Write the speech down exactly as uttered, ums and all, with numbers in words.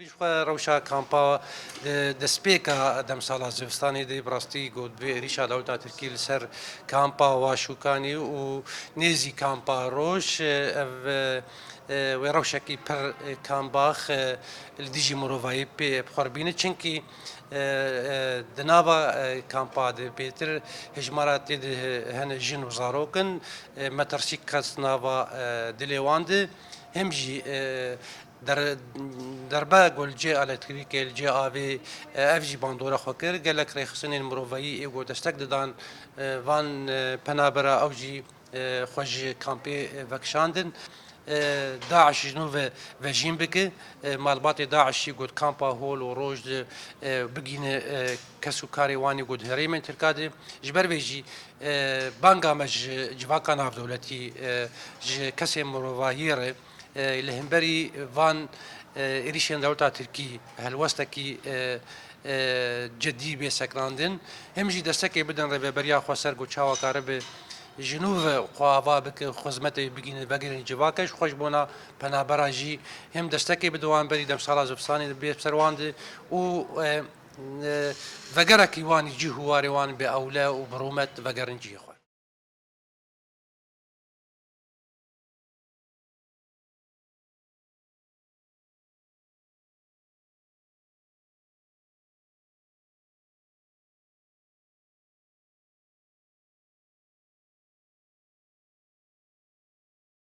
Xwe rewşa kampa di destpêka demsala zivistanê de bi rastî got, vê êrîşa dewleta Tirkî li ser kampa Waşûkanî û nêzî kampa Roj, ev, e, wê rewşekî pir, e, kambax, e, li dijî mirovayî pê bi xwe re bîne. Çimkî, e, e, di nava, e, kampa de bêtir hejmara tê de hene jin û zarok in. E, metirsî kes nava, e, dilê wan de. Hem jî, e, der-, derbe ku li cê elektrîkê, li cê avê, e, ev jî bandora xwe kir. Gelek rêxistinên mirovayî ê ku destek didan, e, van, e, penabera ew jî, e, xwe ji kampê, e, vekişandin. E, DAIŞ ji nû ve vejîn bike. E, malbatê DAIŞ jî got kampa hol û roj de, e, bigihîne, e, kes û karê wan ê got herêmên Tirka de. Ji ber vê jî, e, banga me ji civaka navdewletî, e, ji kesên mirovahiyê re, e, li hemberî van, e, êrîşên dewleta Tirkî helwestekî, e, e, cidî bê sekinandin. Hem jî destekê bidin rêveberiya xweser ku çawa karibe ji nû ve xwe ava bike, xizmetê bigihîne vegerên civaka, ji xwe ji bona penabera jî hem destekê bide wan berî demsala zivistanê bê ser wan de û, e, e, vegerekî wan jî cih û warê wan bi ewle û bi rûmet vegerin cihê xwe.